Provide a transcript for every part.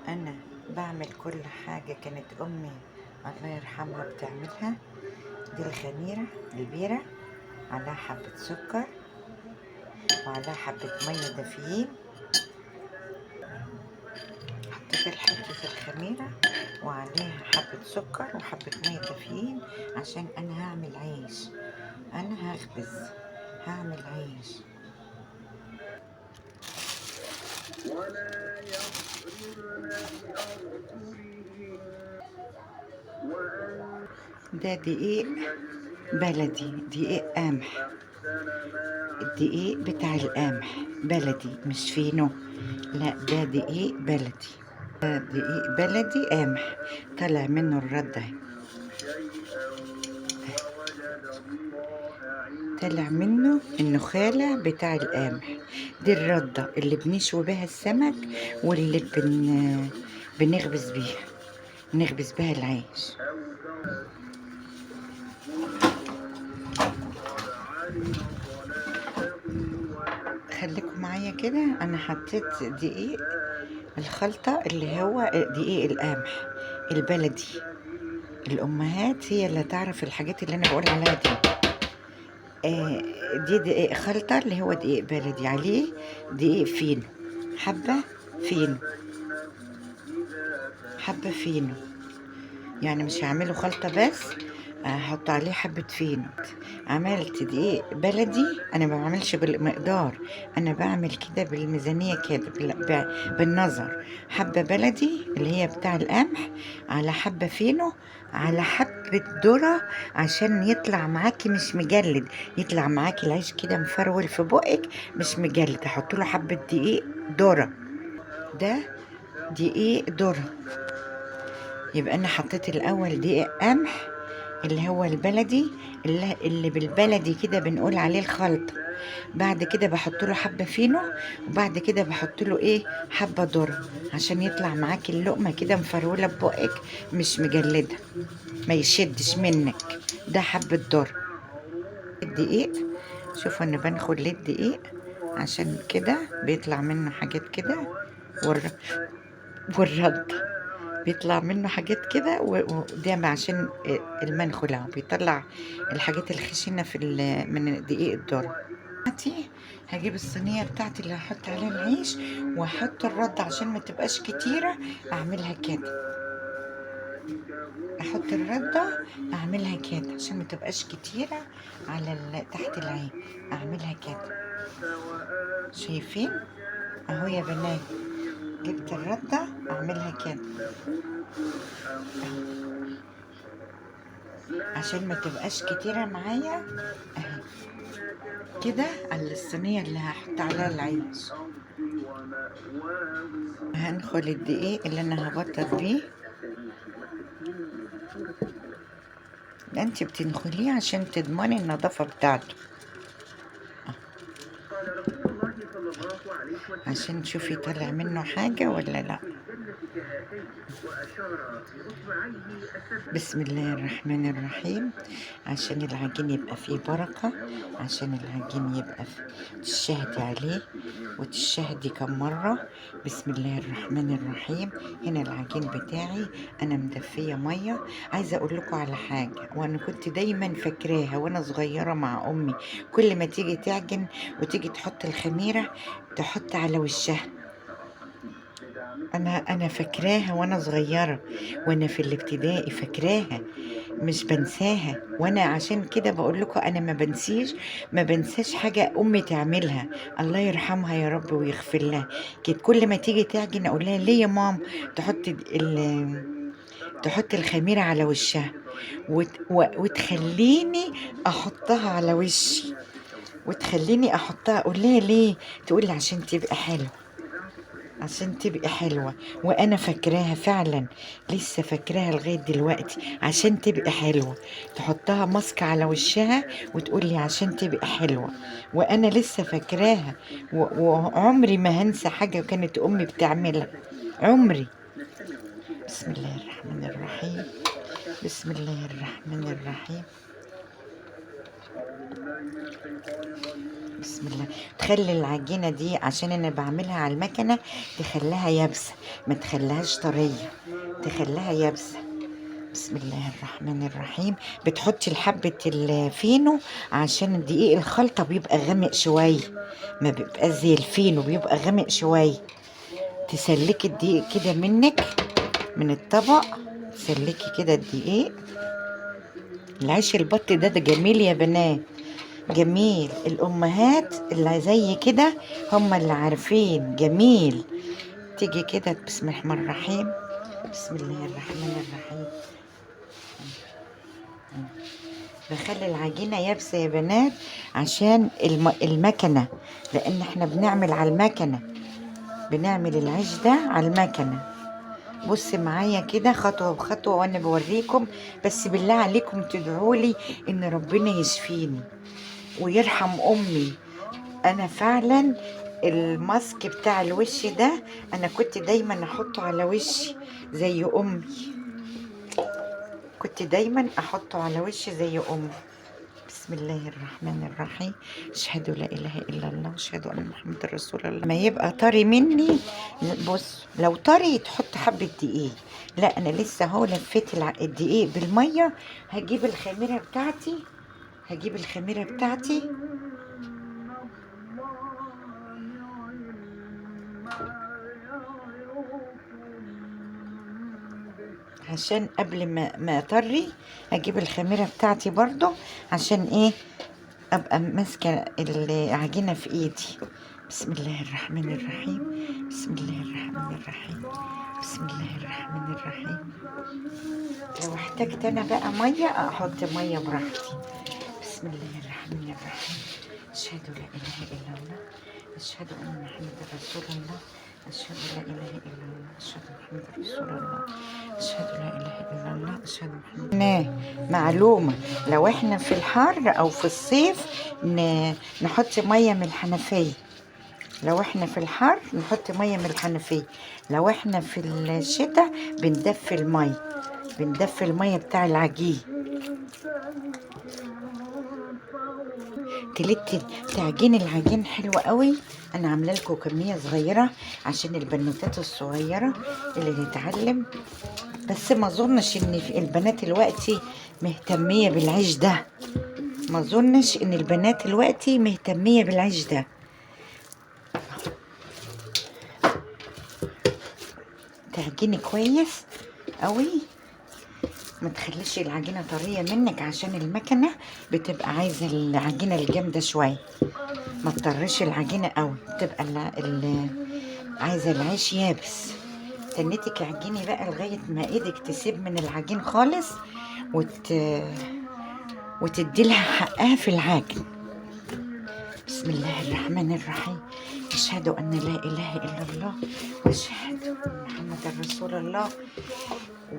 انا بعمل كل حاجة كانت امي الله يرحمها بتعملها. دي الخميرة البيرة، عليها حبة سكر وعليها حبة مية دافيين. حطيت حتة الخميرة وعليها حبة سكر وحبة مية دافيين عشان انا هعمل عيش، انا هخبز، هعمل عيش. ده دقيق بلدي، دقيق قمح، الدقيق بتاع القمح بلدي مش فينو، لا ده دقيق بلدي، ده دقيق بلدي قمح طلع منه الردة، طلع منه النخالة بتاع القمح. دي الردة اللي بنشوي بها السمك واللي بنخبز بيها، نخبز بها العيش. خليكم معايا كده. انا حطيت دقيق الخلطة اللي هو دقيق القمح البلدي. الامهات هي اللي تعرف الحاجات اللي انا بقول عليها دي. دي دقيق خلطة اللي هو دقيق بلدي، عليه دقيق فينو، حبة فينو، حبة فينو، يعني مش هعمله خلطة بس، هحط عليه حبة فينو. عملت دقيق بلدي، انا ما بعملش بالمقدار، انا بعمل كده بالميزانية كده بالنظر. حبة بلدي اللي هي بتاع القمح، على حبة فينو، على حبة ذرة، عشان يطلع معاكي مش مجلد، يطلع معاكي العيش كده مفرول في بقك مش مجلد. احط له حبة دقيق ذرة، ده دقيق ذرة. يبقى انا حطيت الاول دقيق قمح اللي هو البلدي، اللي بالبلدي كده بنقول عليه الخلطة. بعد كده بحط له حبة فينو، وبعد كده بحط له ايه، حبة ذرة، عشان يطلع معاكي اللقمة كده مفرولة ببقك مش مجلدة، ما يشدش منك. ده حبة ذرة. الدقيق شوفوا انا بنخل ليه الدقيق، عشان كده بيطلع منه حاجات كده، والرد بيطلع منه حاجات كده، وده عشان المنخل اهو بيطلع الحاجات الخشنة في من دقيق الذرة. هجيب الصينية بتاعتي اللي هحط عليها العيش، واحط الرد عشان ما تبقاش كتيرة، اعملها كده، احط الردة اعملها كده عشان ما تبقاش كتيرة على تحت العين، اعملها كده. شايفين اهو يا بنات، جبت الردة اعملها كده اهو عشان ما تبقاش كتيرة معايا اهي كده على الصينية اللي هحط عليها العيش. هنخل الدقيق اللي انا هبطط بيه، ده انت بتنخليه عشان تضمني النظافة بتاعته، عشان تشوفي طالع منه حاجة ولا لا. بسم الله الرحمن الرحيم. عشان العجين يبقى فيه بركة، عشان العجين يبقى فيه تشهدي عليه وتشهدي كم مرة. بسم الله الرحمن الرحيم. هنا العجين بتاعي أنا مدفية مية. عايزة أقول لكم على حاجة، وأنا كنت دايما فاكراها وأنا صغيرة مع أمي، كل ما تيجي تعجن وتيجي تحط الخميرة تحط على وشها. أنا فاكراها وأنا صغيرة، وأنا في الابتدائي فاكراها، مش بنساها. وأنا عشان كده بقول لكم أنا ما بنساش حاجة أمي تعملها، الله يرحمها يا رب ويغفر لها. كانت كل ما تيجي تعجن أقول لها ليه يا مام تحط الخميرة على وشها، وتخليني أحطها على وشي، وتخليني أحطها. أقول لها ليه؟ تقول لي عشان تبقى حلوة، عشان تبقي حلوة. وأنا فاكراها فعلا، لسه فاكراها لغاية دلوقتي، عشان تبقي حلوة تحطها ماسكة على وشها وتقولي عشان تبقي حلوة. وأنا لسه فاكراها، وعمري ما هنسى حاجة كانت أمي بتعملها، عمري. بسم الله الرحمن الرحيم، بسم الله الرحمن الرحيم. بسم الله. تخلي العجينة دي عشان انا بعملها على المكنة، تخليها يابسة، ما تخليهاش طرية، تخليها يابسة. بسم الله الرحمن الرحيم. بتحطي الحبة الفينو عشان الدقيق الخلطة بيبقى غامق شوية، ما بيبقى زي الفينو، بيبقى غامق شوية. تسلكي الدقيق كده منك من الطبق، تسلكي كده الدقيق. العيش البط ده جميل يا بنات، جميل. الأمهات اللي زي كده هم اللي عارفين. جميل. تيجي كده، بسم الله الرحمن الرحيم، بسم الله الرحمن الرحيم. بخلي العجينة يابسة يا بنات عشان المكنة، لأن احنا بنعمل على المكنة، بنعمل العيش ده على المكنة. بص معايا كده خطوة بخطوة وانا بوريكم، بس بالله عليكم تدعولي ان ربنا يشفيني ويرحم امي. انا فعلا الماسك بتاع الوش ده انا كنت دايما احطه على وشي زي امي، كنت دايما احطه على وشي زي امي. بسم الله الرحمن الرحيم. اشهد لا اله الا الله واشهد ان محمد رسول الله. ما يبقى طري مني، بص لو طري تحط حبة دقيق. لا انا لسه اهو لفيت الدقيق بالمية. هجيب الخميرة بتاعتي، هجيب الخميرة بتاعتي. عشان قبل ما اطري اجيب الخميرة بتاعتي برضو، عشان ايه؟ ابقى ماسكة العجينة في ايدي. بسم الله الرحمن الرحيم، بسم الله الرحمن الرحيم، بسم الله الرحمن الرحيم. لو احتجت انا بقى مية احط مية براحتي. بسم الله الرحمن الرحيم. اشهد لا اله الا الله، اشهد ان محمد رسول الله، اشهد لا اله الا الله، اشهد محمد رسول الله، اشهد لا اله الا الله، اشهد محمد. معلومة، لو احنا في الحر او في الصيف نحط مية من الحنفية. لو احنا في الحر نحط مية من الحنفية، لو احنا في الشتاء بندفي المية، بندفي المية بتاع العجين. تلت تعجين العجين حلو قوي. انا عامله لكم كمية صغيرة عشان البنوتات الصغيرة اللي تتعلم، بس ما اظنش ان البنات دلوقتي مهتميه بالعيش ده، ما اظنش ان البنات دلوقتي مهتميه بالعيش ده. تعجيني كويس قوي، ما تخليش العجينة طرية منك عشان المكنه بتبقى عايزه العجينة الجامدة شوية. ما تطرش العجينة قوي، بتبقى عايزه العيش يابس. تنتك عجيني بقى لغاية ما ايدك تسيب من العجين خالص وتدي لها حقها في العجن. بسم الله الرحمن الرحيم. اشهد ان لا اله الا الله واشهد ان محمد رسول الله.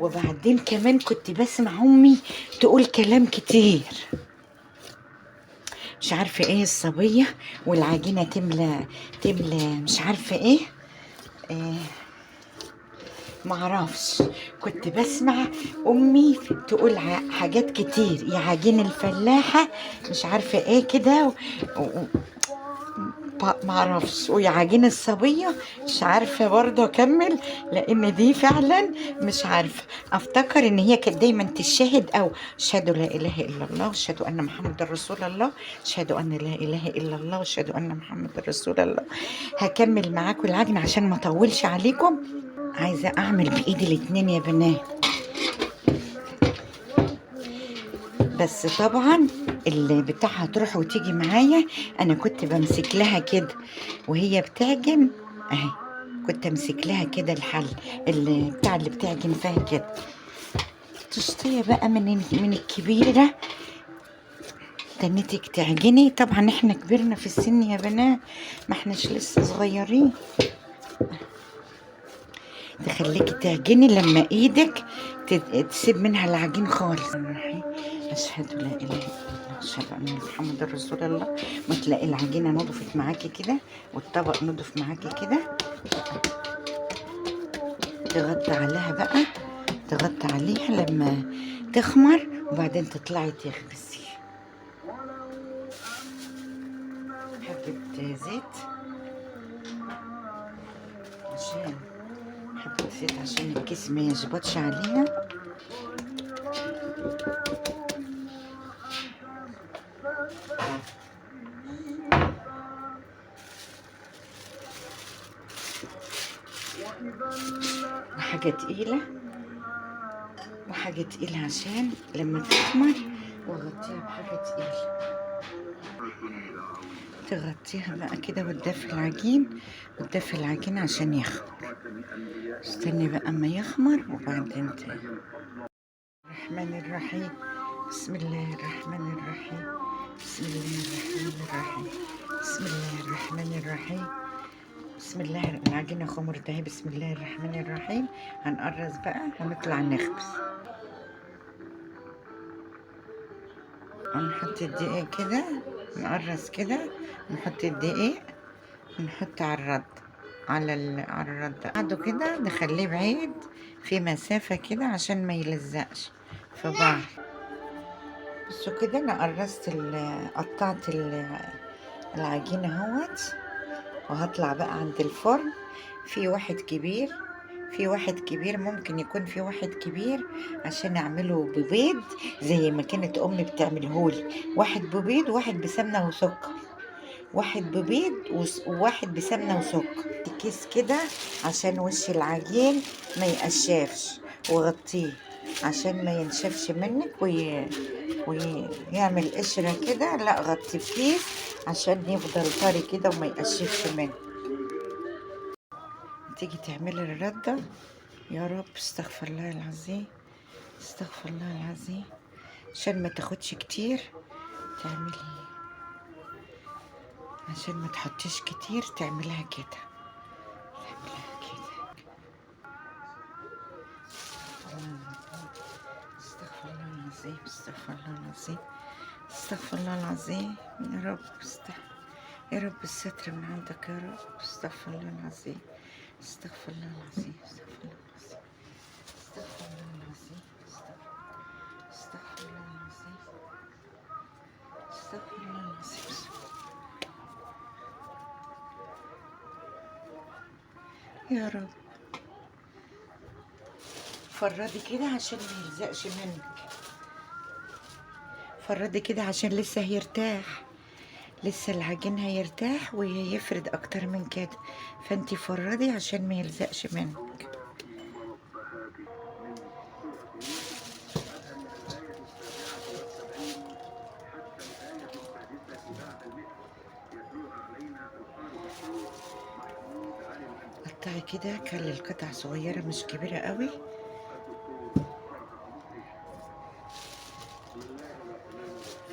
وبعدين كمان كنت بسمع امي تقول كلام كتير، مش عارفه ايه الصبية والعجينه تملى مش عارفه ايه، معرفش. كنت بسمع امي تقول حاجات كتير، يا عجين الفلاحة مش عارفه ايه كده معرفش، ويا عجين الصبية مش عارفه برضه اكمل لان دي فعلا مش عارفه. افتكر ان هي كانت دايما تشهد او اشهد لا اله الا الله واشهد ان محمد رسول الله، اشهد ان لا اله الا الله واشهد ان محمد رسول الله. هكمل معاكم العجن عشان ما اطولش عليكم. عايزه اعمل بايدي الاتنين يا بنات، بس طبعا اللي بتاعها تروح وتيجي معايا. انا كنت بمسك لها كده وهي بتعجن اهي، كنت امسك لها كده الحل اللي بتاع اللي بتعجن فيها كده. تشطيه بقى من الكبيرة تنتك تعجني. طبعا احنا كبرنا في السن يا بنات، ما احناش لسه صغيرين. تخليكي تعجني لما ايدك تسيب منها العجين خالص. اشهد لا اله الا الله اشهد ان محمد رسول الله. ما تلاقي العجينة نضفت معاكي كده والطبق نضف معاكي كده، تغطي عليها بقى، تغطي عليها لما تخمر وبعدين تطلعي تخبزي. زيت عشان حبة زيت عشان الكيس ما يشبطش عليها. وحاجة تقيلة، وحاجة تقيلة عشان لما تخمر، واغطيها بحاجة تقيلة. تغطيها بقى كده وتدفي العجين، وتدفي العجين عشان يخمر. استني بقى اما يخمر وبعدين تاني. الرحمن الرحيم، بسم الله الرحمن الرحيم، بسم الله الرحمن الرحيم، بسم الله الرحمن الرحيم، بسم الله. العجينة خمرت اهي، بسم الله الرحمن الرحيم. هنقرص بقى ونطلع نخبز. هنحط الدقيق كده، نقرص كده، نحط الدقيق ونحط على الرد، على الرد بعده كده، نخليه بعيد في مسافة كده عشان ما يلزقش في بعض. بصوا كده انا قرصت قطعت العجينة اهوت، وهطلع بقى عند الفرن. في واحد كبير، في واحد كبير، ممكن يكون في واحد كبير عشان اعمله ببيض زي ما كانت امي بتعملهولي. واحد ببيض وواحد بسمنه وسكر، واحد ببيض وواحد بسمنه وسكر. كيس كده عشان وش العجين ما يقشفش، وغطيه عشان ما ينشفش منك ويعمل قشرة كده. لا غطيه بكيس عشان يفضل طري كده وما يقشفش منك. تيجي تعملي الردة، يا رب استغفر الله العظيم، استغفر الله العظيم، عشان ما تاخدش كتير. تعملي عشان ما تحطيش كتير، تعملها كده، تعملها كده. استغفر الله العظيم، استغفر الله العظيم، استغفر الله العظيم. يا رب يا رب الستر من عندك يا رب. استغفر الله العظيم، استغفر الله العظيم، استغفر الله العظيم، استغفر الله العظيم، استغفر الله العظيم، استغفر الله العظيم. يا رب فردي كده عشان ما يلزقش منك، فردي كده عشان لسه هيرتاح، لسه العجين هيرتاح ويفرد اكتر من كده، فانتي فردي عشان ما يلزقش منك. قطعي كده، خلي القطع صغيرة مش كبيرة قوي.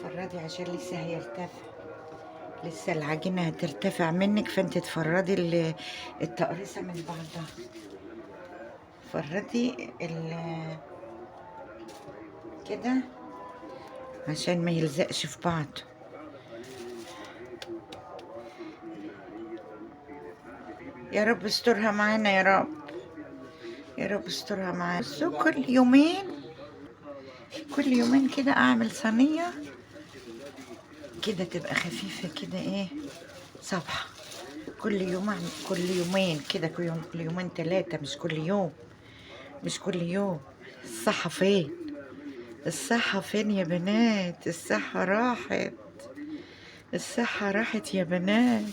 فردي عشان لسه هيرتفع، لسه العجينة هترتفع منك، فانت تفردي التقريصة من بعضها. فردي كده عشان ما يلزقش في بعض. يا رب استرها معانا يا رب، يا رب استرها معانا. بس كل يومين، كل يومين كده اعمل صينية كده تبقى خفيفة كده، ايه صبحة. كل يوم اعمل، كل يومين كده، كل يوم، كل يومين ثلاثة، مش كل يوم، مش كل يوم. الصحة فين؟ الصحة فين يا بنات؟ الصحة راحت، الصحة راحت يا بنات.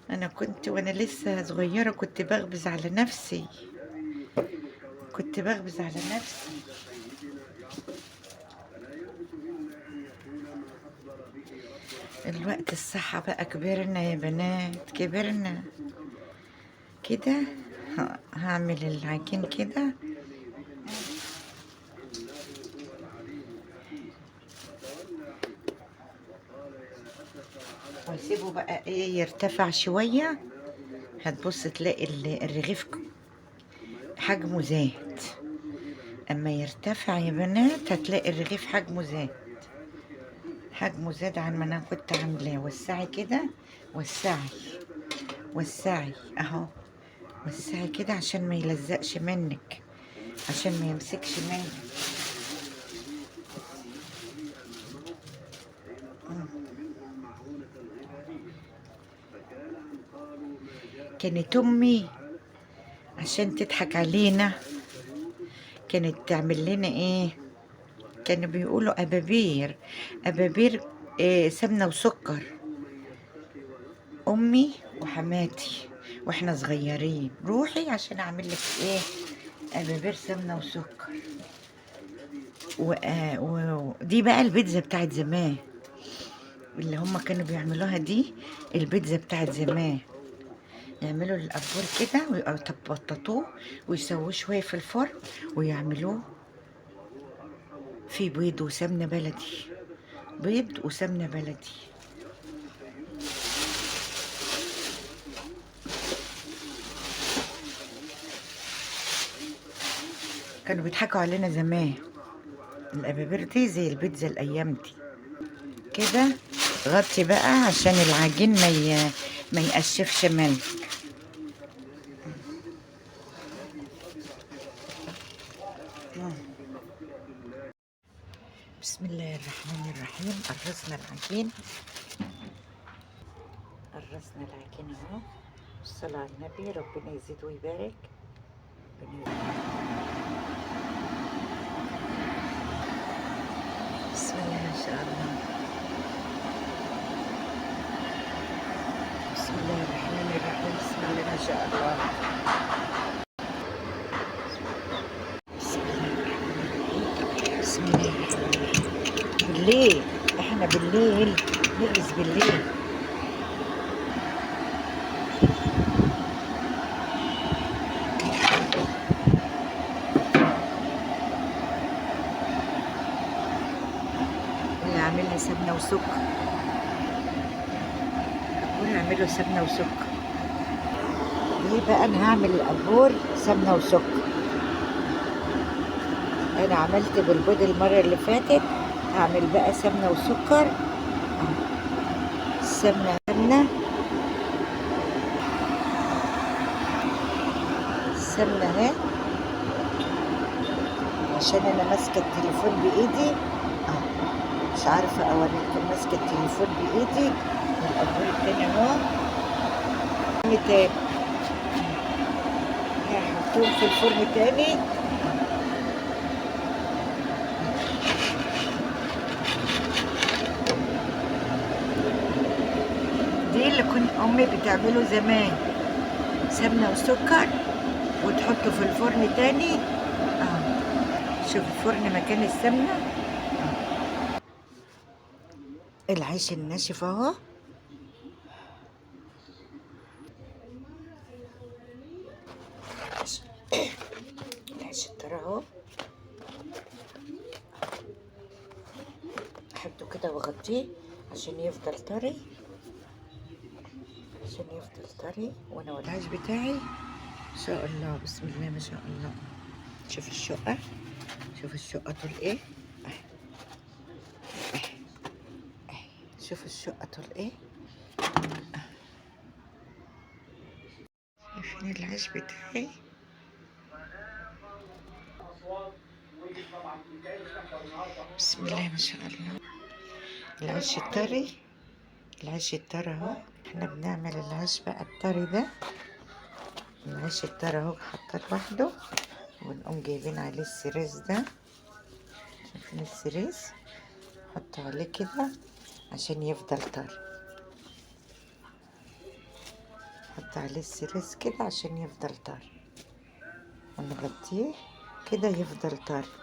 انا كنت وانا لسه صغيرة كنت بخبز على نفسي، كنت بخبز على نفسي. الوقت الصحة بقى، كبرنا يا بنات، كبرنا كده. هعمل العجين كده. واسيبه بقى ايه يرتفع شوية. هتبص تلاقي الرغيف حجمه زاد. اما يرتفع يا بنات هتلاقي الرغيف حجمه زاد، حجمه زاد عن ما انا كنت عاملاه. وسعي كده، وسعي، وسعي اهو، وسعي كده عشان ما يلزقش منك، عشان ما يمسكش منك. كانت امي عشان تضحك علينا كانت تعمل لنا ايه؟ كانوا بيقولوا ابابير، ابابير إيه؟ سمنه وسكر. امي وحماتي واحنا صغيرين، روحي عشان اعمل لك ايه؟ ابابير سمنه وسكر. ودي بقى البيتزا بتاعت زمان اللي هم كانوا بيعملوها، دي البيتزا بتاعت زمان. يعملوا القبور كده ويبططوه ويسووه شوية في الفرن ويعملوه في بيض وسمنه بلدي، بيض وسمنه بلدي. كانوا بيضحكوا علينا زمان. الابابير دي زي البيتزا الايام دي كده. غطي بقى عشان العجين ما يقشفش منك. بسم الله الرحمن الرحيم. قرصنا العجين، قرصنا العجين اهو. الصلاة على النبي، ربنا يزيد ويبارك. بسم الله ما شاء الله. بسم الله الرحمن الرحيم. بسم الله ما شاء الله. بسم الله الرحمن الرحيم. بسم الله الرحمن الرحيم. بالليل احنا بالليل نغرس بالليل. اللي عاملها سمنه وسكر، القبور هعمله سمنه وسكر. ليه بقى انا هعمل القبور سمنه وسكر؟ انا عملت بالبيض المرة اللي فاتت، هعمل بقى سمنه وسكر. سمنه سمنه سمنه اهي، عشان انا ماسكه التليفون بايدي مش عارفه اوريكم، ماسكه التليفون بايدي. والقبور التاني اهو تاني، هحطهم في الفرن تاني. دي اللي كنت امي بتعمله زمان، سمنه وسكر وتحطه في الفرن تاني. شوف الفرن مكان السمنة. العيش الناشف اهو. العيش الطري اهو، احطه كده واغطيه عشان يفضل طري، عشان يفضل طري. وانا العيش بتاعي ان شاء الله. بسم الله ما شاء الله. شوف الشقة، شوف الشقة طول ايه. شوف الشقة طول ايه. شايفين العيش بتاعي؟ بسم الله ما شاء الله. العيش الطري، العيش الطري اهو. احنا بنعمل العيش بقى الطري ده، العيش الطري اهو حاطاه لوحده، ونقوم جايبين عليه السريس ده. شايفين السريس؟ حطه عليه كده عشان يفضل طري. حط عليه السريس كده عشان يفضل طري، ونغطيه كده يفضل طري.